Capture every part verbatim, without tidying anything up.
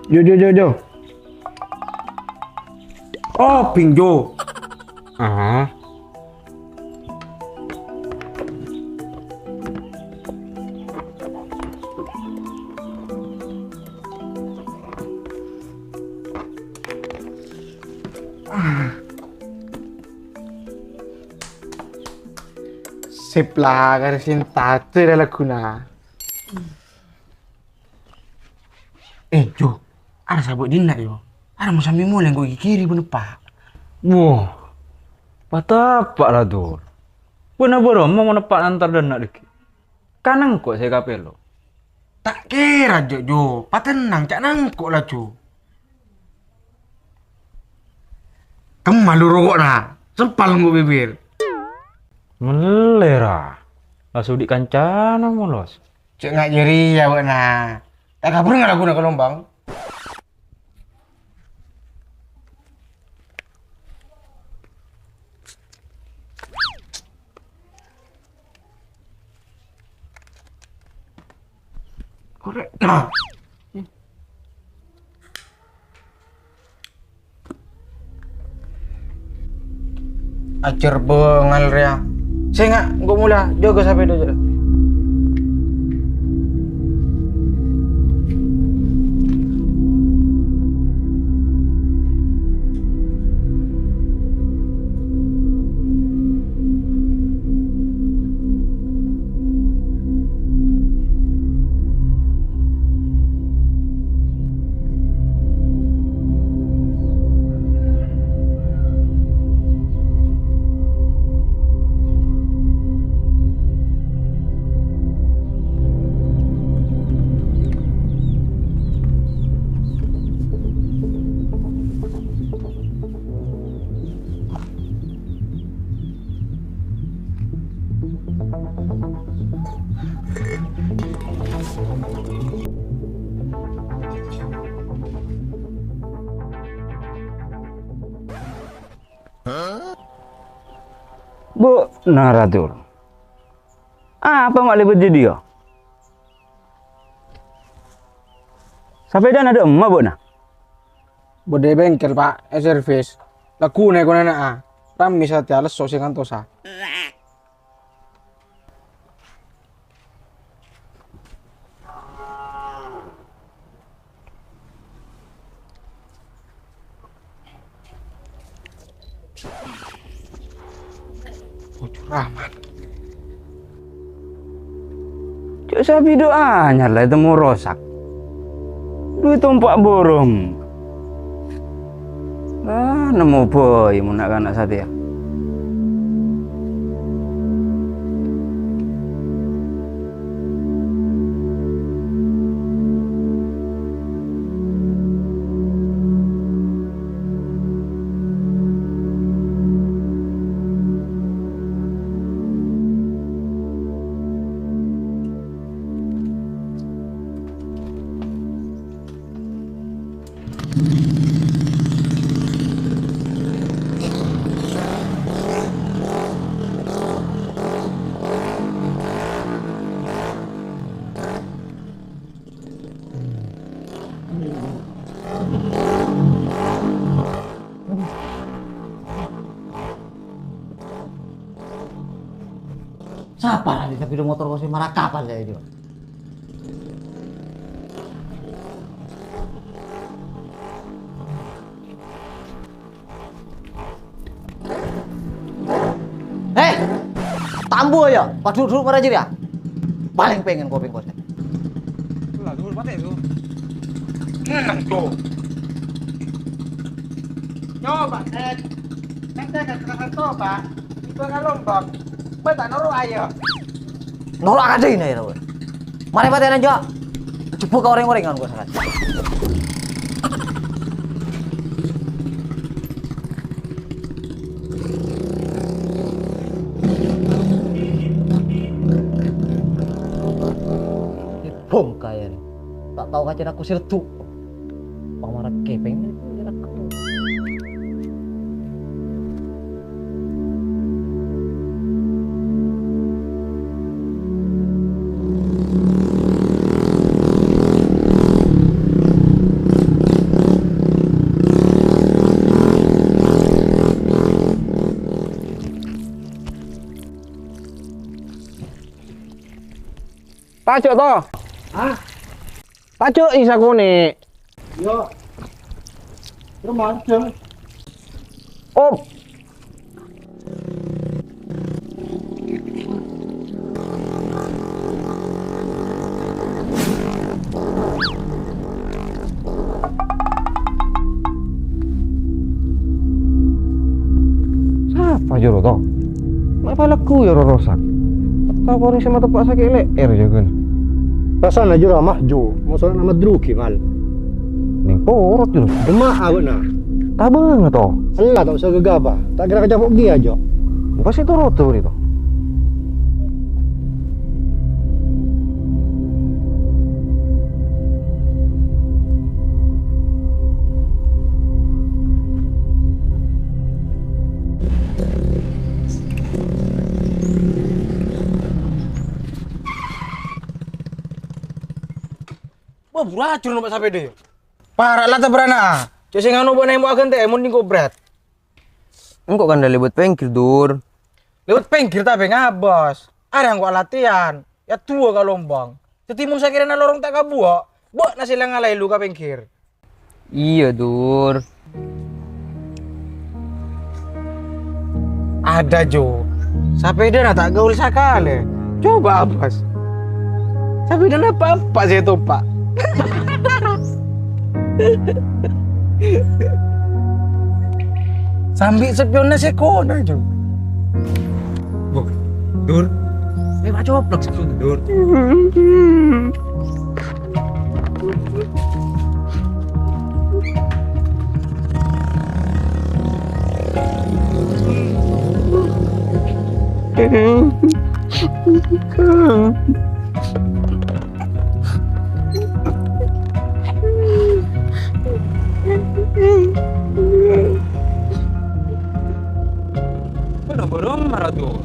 Jo, jo, jo, jo. Oh, Bing, Jo. Ah. Sip la, karè sinta tera laguna. Eh, Jo, arè sabâ' dinna', yo. Arè mon sambi molè engko' ghi-, ghiri bân eppa'. Wah, patapa' la, Dur. Bâ'na bârâmma mon eppa' ngantar dâ' enna' dhâggi'? Kan engko' sè èkapèlo. Ta' kèra, Jo, Jo. Patennang, ca' nangko' la, Jo. Kemma lu roko'na, sempal ngu' bibir. Mellè, ra. La sodi' kancana molos. Cè' nga' jârèya bâ'na. Ta' kabur nga' laguna ka Lombang. Korè'. Nah. Ajâr bângal rèya. Sènga', engko' mola, jâgâ sapèda jâ la. Bu, naratur. Apa ma' lèbât jâdiyâ? Sapèdana dâ' emma bâ'na? Bâdâ è bengkel, Pa', è servis. Lagghuna èkonana'a. Rammè satèya lesso sè ngantosa. Bujur aman. Cè' sabi do'ana la ètemmo rosak. Dhu tompa' borong. Ah, nemmo bhâi mon na'-kana' satèya. Sapa la dhi' sapèda motor kosè mara kapal jâ' jâ'? Eh, tambu ya, padhu dhu mara jârèya. Palèng pèngèn kopèng kosè. Lah, dhuwur patè, dhuwur. Nang, Cok. Coba, Sèt. Ente kan terkenal toba. Tiba ka Lombok. Kowe ta' noro' ayo. Noro' akadhi ne, ya, kowe. Mare patèna, Cok. Jebuk ka orèng-orèngan kowe, Sèt. Bong kaya ni. Tak tao kacèna aku sèrdhu. Pamara kepeng ni, aku. Taco' to. Hah? Taco' isa kone. Yo. Rumah aja. Op. Sapa jâro to? Ma' palaggu jâro rosak. Atau korè sè mateppa' sakè' lè'èr jâgâna. Rassana jâro mah, Jo. Mosona madrugi, mal. Neng porot jâro. Dema abâ'na. Tabângnga to. Ella ta' osa ghâghâbâ. Ta' kèra kacapo' ghi' aja. Pasti toro' to. Wah, buru ajur nompa' sapèda. Para' la tabrana. Cè' sè nganu bâ'na èmo' aghântè, èmo' nèng kobrat. Engko' kan dâ' lèbât pèngghir, Dur. Lèbât pèngghir tapè ngabâs. Arè engko' latihan. Ya duwâ ka lombang. Dhâddhi mon sakèrana lorong ta' kabuwâ', bâ'na sè la ngalaè lu ka pèngghir. Iyâ, Dur. Ada, Jo. Sapèdana ta' gaul sakalè. Coba abâs. Sapèdana pa-, pa sè topa'. Sambi' spionna sè kona, Jo. Bo, Dur. Eh, ma' coplok sè kona, Dur. Bârâmma ra, Dur?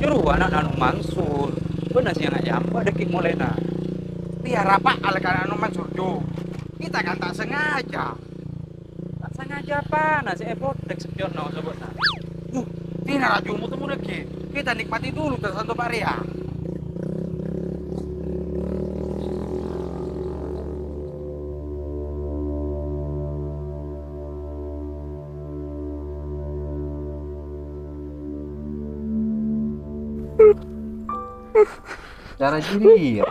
Jârowa ana'na Anu Mansur. Bâ'na sè nyama-nyama dâgghi' molèna. Pèyara pa'al ka ana'na Anu Mansur, Jo. Kita kan ta' sengaja. Ta' sengaja apana sè èpotek spionna osa bâ'na? Duh, dinah ra Jo, mo-, temo dâgghi'. Kita nikmati dulu tas santo Pak Ria. Cara ciri ya.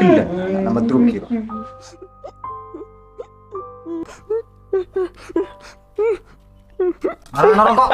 Gila, nama truk gitu. Mana rokok?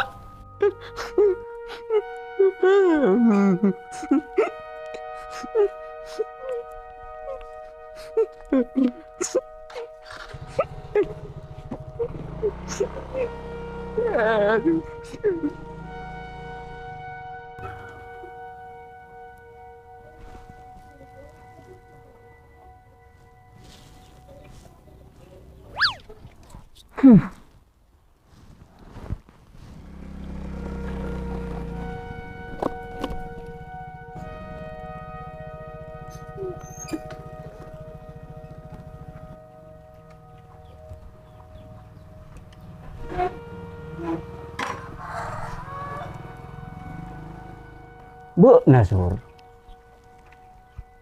Bâ'na, Sur.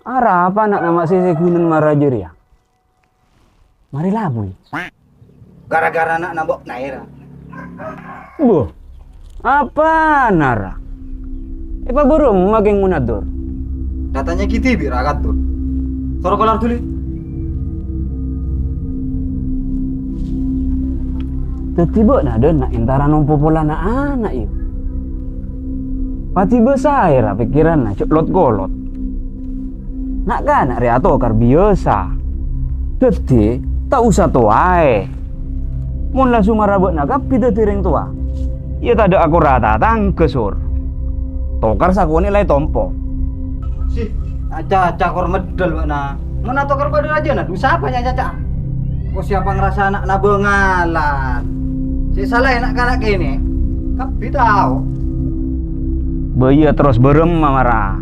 Arapa ana'na ma' sè sèghunan mara jârèya? Marè labuy. Gara-gara ana'na bâ'na, ra. Bâh, apana, ra? Èpabârâmma kèng mon ator? Dâtanya ghi' dhibi', ra, kator. Soro kolar dhuli. Dhâddhi bâ'na dâ' entar nompo polana ana', yâ? Padhi bâsaè, ra, pèkkèranna jhâ' lot-kolot. Na'-kana' rèya atokar biyasa. Dhâddhi, ta' osa towaè. Mon la somara bâ'na kabbhi dhâddhi rèng towa, iyâ tadâ' akora tatangghâ, Sur. Tokar sakonè' la ètompo. Sih, aca-aca kor meddhâl bâ'na. Mon atokar padâ rajâna, dhu sapa nyè acaca? Ko sapa ngrasa ana'na bângalan? Sè sala è na'-kana' kènè', kabbhi tao. Bâ iyâ terros bârâmma mara.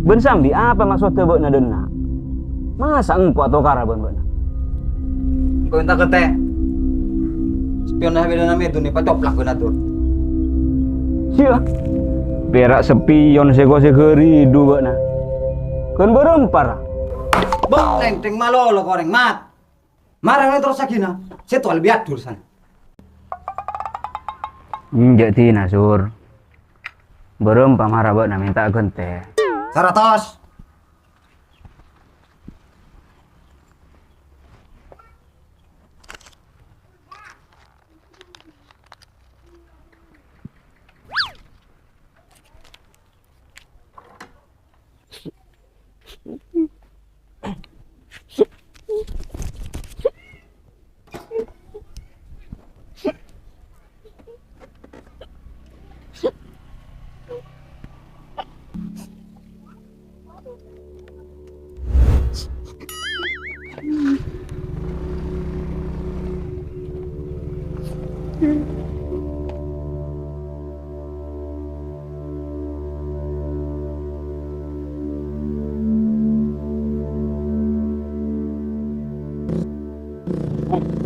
Bân sambi apa maksodda bâ'na dâ' enna'? Masa engko' atokara bân bâ'na? Engko' enta' ghântè. Spionna bâdâna Medun èpacoplak bân ator. Sia, pèra' spion sè ko-, sè ghâridhu bâ'na. Ghân bârâmpa ra? Bâ', lènthèng malolo korèng, Mat. Mara terrossaghi, na. Sètto lebbi adur, san. Enjâ' dina, Sur. Bârâmpa mara bâ'na mènta ghântè. Saratos.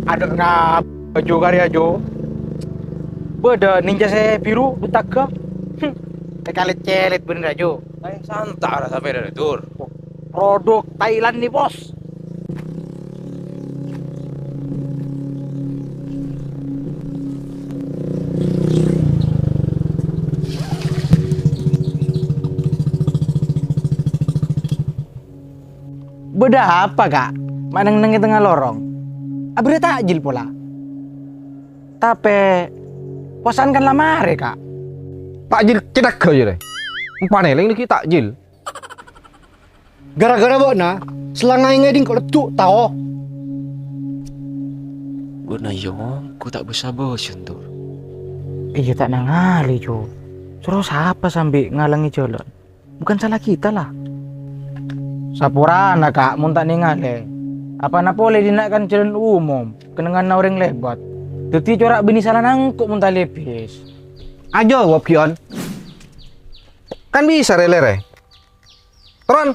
Adâ' ngabâ, Jo, karè, Jo? Bâdâ ninja sè biru, du tagghâ. Hm, èkalèt-cèlèt bhender, Jo. Eh, santa ra sapèdâ, Dur. Produk Thailand ni, Bos. Bâdâ apa, Ka'? Ma' neng-neng è tengnga lorong. Abârâ tajil pola. Tapè, posan kan la marè, Ka'. Tajil cètagghâ, jârè. Empanè lèng nèkè tajil. Gara-gara bâ'na, sellang aèng ngèdhing ko' leddhu', tao? Bâ'na yong, ko' ta' bâsa-bâsa, Dur. Iyâ, ta' nangalè, Jo. Soro sapa sambi ngalangè jhâlân? Bukan salah kita, la. Saporana, Ka', mon ta' nèngalè. Apana polè dinna' kan jhâlân umum, kennengnganna orèng lèbât. Dhâddhi cora' bânnè sala nangko' mon ta' lèbis. Ajâwâb, Gion. Kan bisa rè-lèrè. Toron.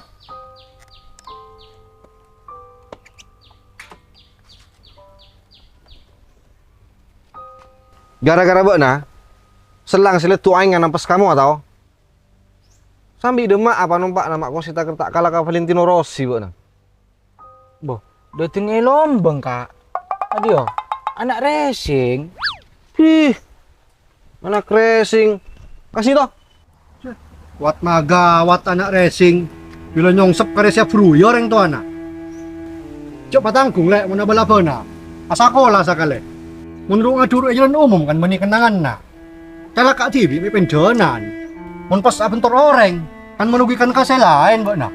Gara-gara bâ'na, sellang sè leddhu' aèngnga nampes ka mowa, tao? Sambi dâmma'a panompa'na ma' kosè takèr ta' kala ka Valentino Rossi bâ'na. Bo, dâteng è lombâng, Ka'. Adhiyo, ana' racing. Hih, ana' racing. Kasih to. Wat magawat ana' racing. Bilâ nyongsep karè sè abruya orèng towana. Jhâ' patanggung, Lè', mon abâ-labâna. Asakola sakalè. Mon ru-ngadhuru è jhâlân umum kan bânnè kennengnganna. Calaka' dhibi' mè' pendhânan. Mon pas abentor orèng, kan manogi kan ka sè laèn bâ'na.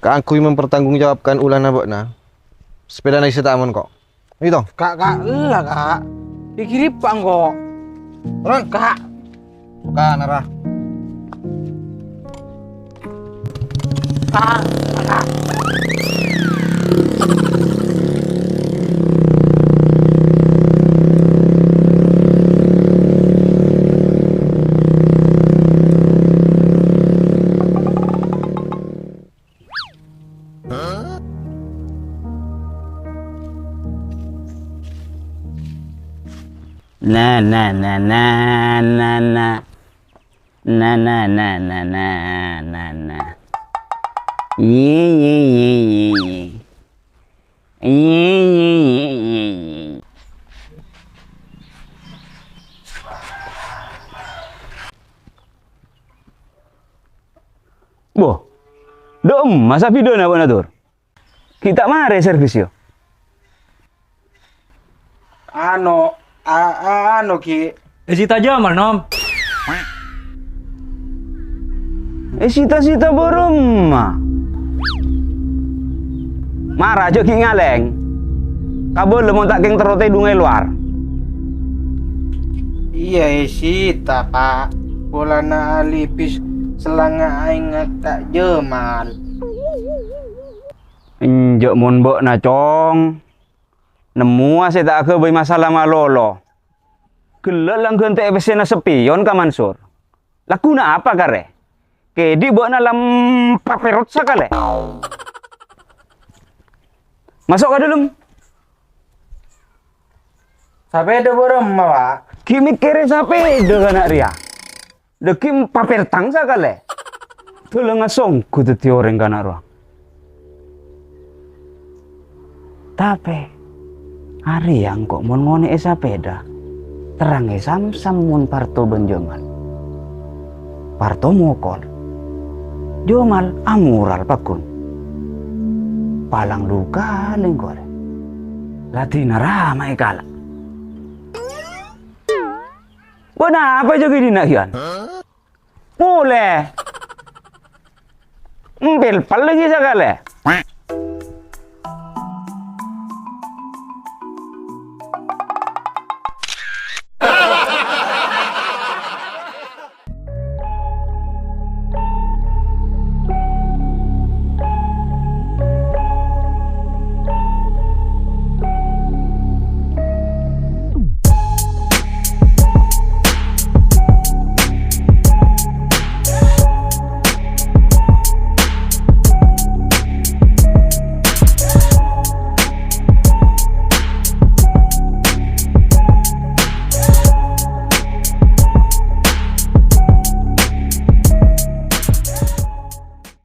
Kaangghuy mempertanggungjawabkan ulana bâ'na, sepèdana Isi ta' amon, ko'. Ayo, Tong. Ka', Ka', ella, Ka'. Èghiribâ engko'. Ron. Ka'. Bukan, arah. Ka', Ka'. Na, na, na, na, na, na. Na, na, na, na, na, na, na. Yi, yi, yi, yi, yi. Yi, yi, yi, yi, yi. Bo, dâ' emma sabidhâna bâ'na, Dur? Ghi' ta' marè servis, yâ? Ano, a-, a-, ano, Ki. Èsita Jamal, Nom. Èsita-sita bârâmma? Mara, jhâ' ghi' ngalèng. Kabâlâ mon ta' kèng terro tèdhunga è lowar. Iyâ, èsita, Pa'. Polana alèbis sellang aèngnga Ka' Jamal. Enjâ' mon bâ'na, Cong. Nemmowa sè ta' aghâbây masalah malolo. Ghellâ' langghântè'è pèssèna sapèyon ka Mansur. La ghuna apa karè? Kèdhi' bâ'na la mpaperot sakalè. Maso' ka dâlem. Sapèda bârâmma, Pa'? Ghi' mèkkèrè sapèda kana' rèya. Dâgghi' mpapertang sakalè. Dâlângnga songghu dhâddhi orèng kana' rowa. Tapè, arèya engko' mon ngonè'è sapèda, terrangè sam-sam mon Parto bân Jamal. Parto mokol. Jamal amoral pagghun. Palang duka lèngkorè. La dina rama èkala'. Bâ'na apa jâgâ è dinna' kèyan? Molè. Empèl-pel lagi sakalè.